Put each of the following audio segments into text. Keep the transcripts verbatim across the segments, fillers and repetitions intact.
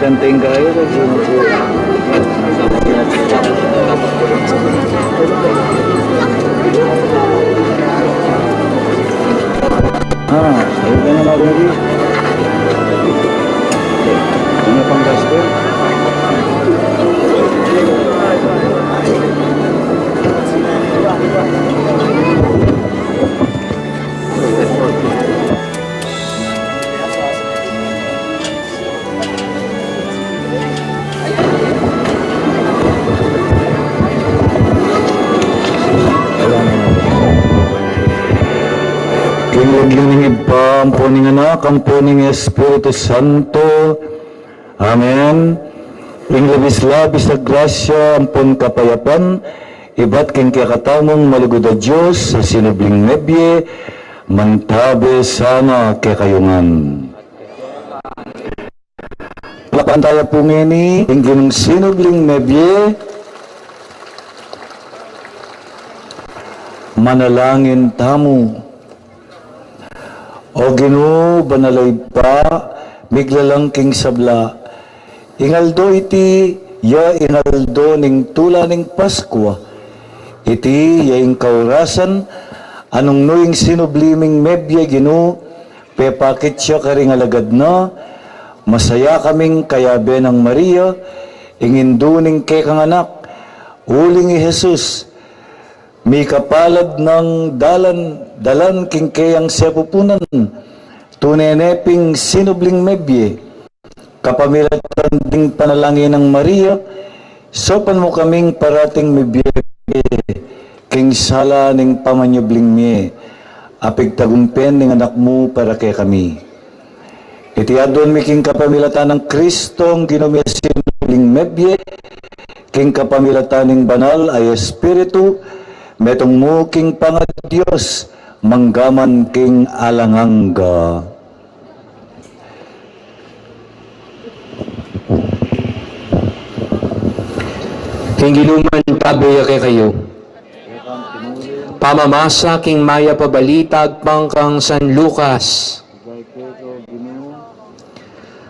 Kanting kayo, sa sino po? Ah, ayun ka na, Marjorie. Ano pang gospel? King lagyu ning Ibpa, ampon ning Anak, ampon ning Espiritu Santo. Amen. Ing labis-labis a grasya ampon kapayapan, ibat king kekatamung malugud a Dios, a sinubling mebie, mantabe sana kekayu ngan. Palakpakan taya pu ngeni ing Ginung sinubling mebie. Manalangin tamu. O Ginu, banal a Ibpa, miglalang king sabla, ing aldo iti ya ing aldo ning tula ning Paskua. Iti ya ing kaurasan a nung nu ing sinubli ming mebie, Ginu, pepakit ya karing alagad na. Masaya kaming kayabe nang Maria, ing indu ning kekang Anak, uling i Jesus, mikapalad nang dalan, dalan king keyang sepupunan, tune ne ping sinubling mebie. Kapamilatan ding panalangin nang Maria, saupan mu kaming parating mebie king sala ning pamanyubling mie, a pigtagumpen ning Anak mu para kekami. Iti aduan mi king kapamilatan nang Kristong Ginu mi, a sinubling mebie, king kapamilatan ning Banal a Espiritu, metung mu king pangaDios, mangga man king alang angga. Ing Ginu mantabe ya kekayu. Pamamasa king Mayap a Balita agpang kang San Lucas.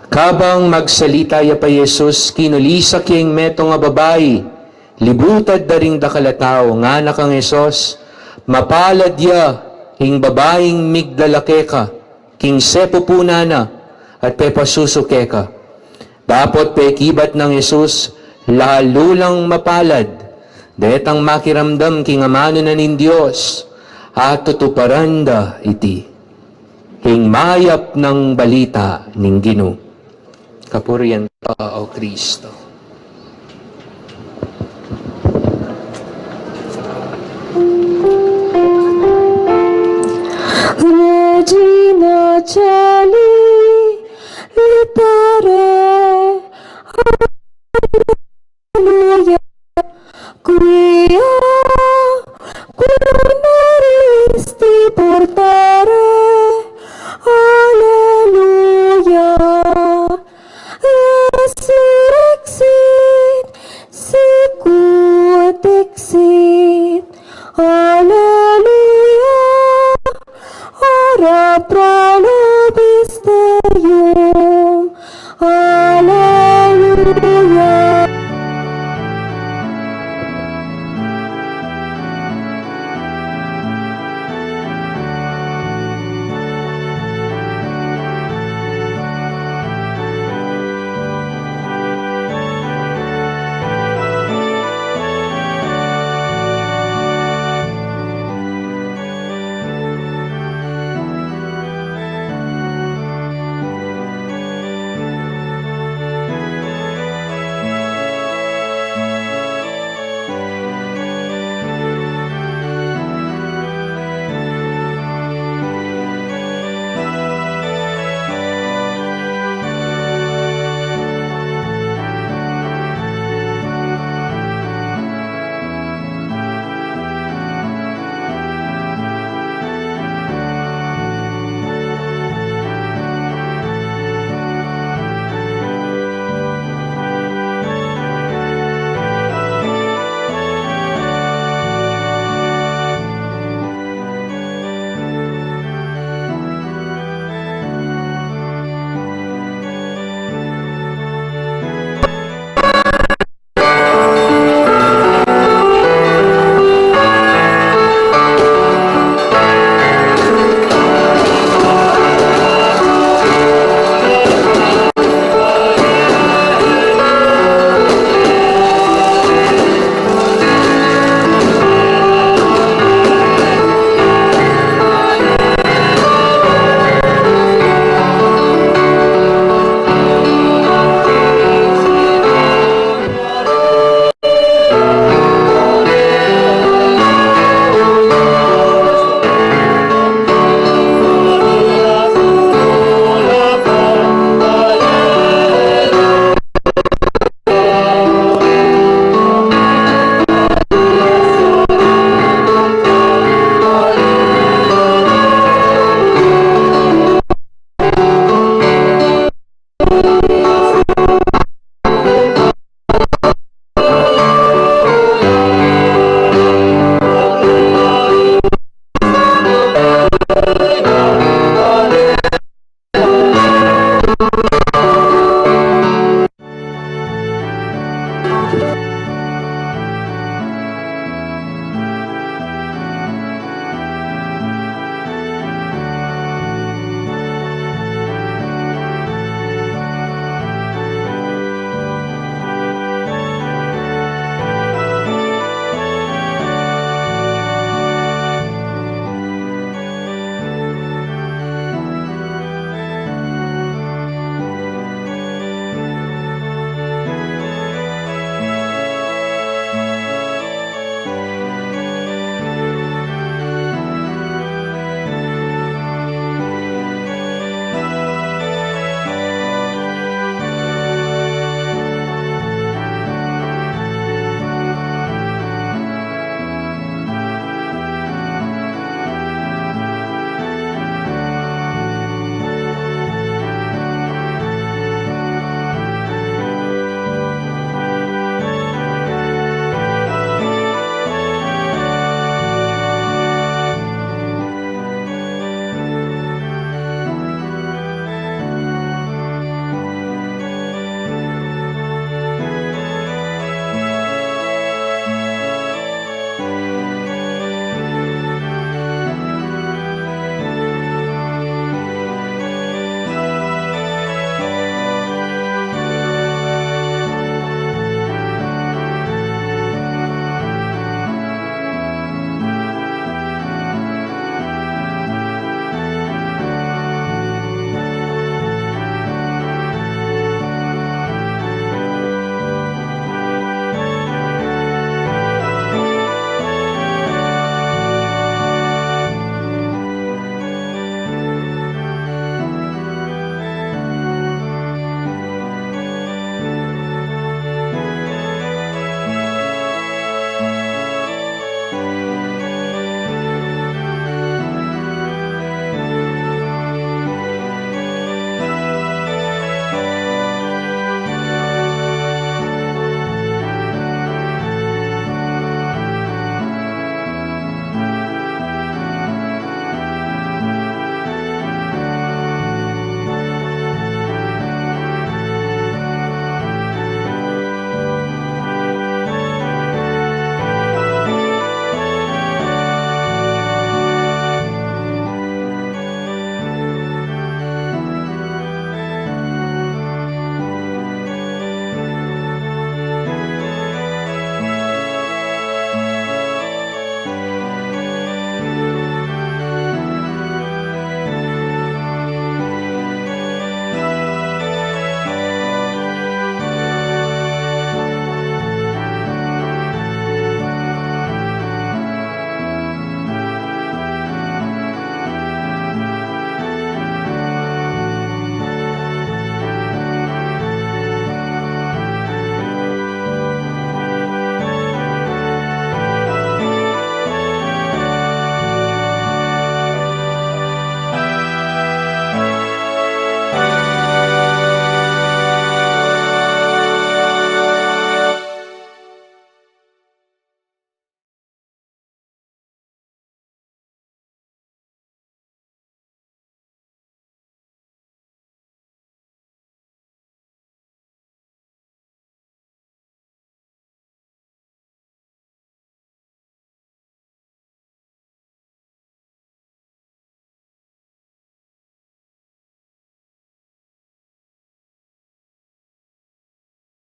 Kabang magsalita ya pa i Jesus, kinulisak ya ing metung a babai, libutad da ring dakal a tau, ngana kang Jesus, "Mapalad ya ing babaing migdala keka king sepupunan na at pepasusu keka." Dapot pekibat nang Jesus, "Lalu lang mapalad detang makiramdam king amanu na ning Dios, a tutuparan da iti." Ing Mayap a Balita ning Ginu. Kapurian ka, O Kristo. Regina Caeli, laetare. Alleluia. Quia, quia meristi portare. Alleluia. Resurrexit, sicut dixit. Alleluia. Ora pro nobis Deum.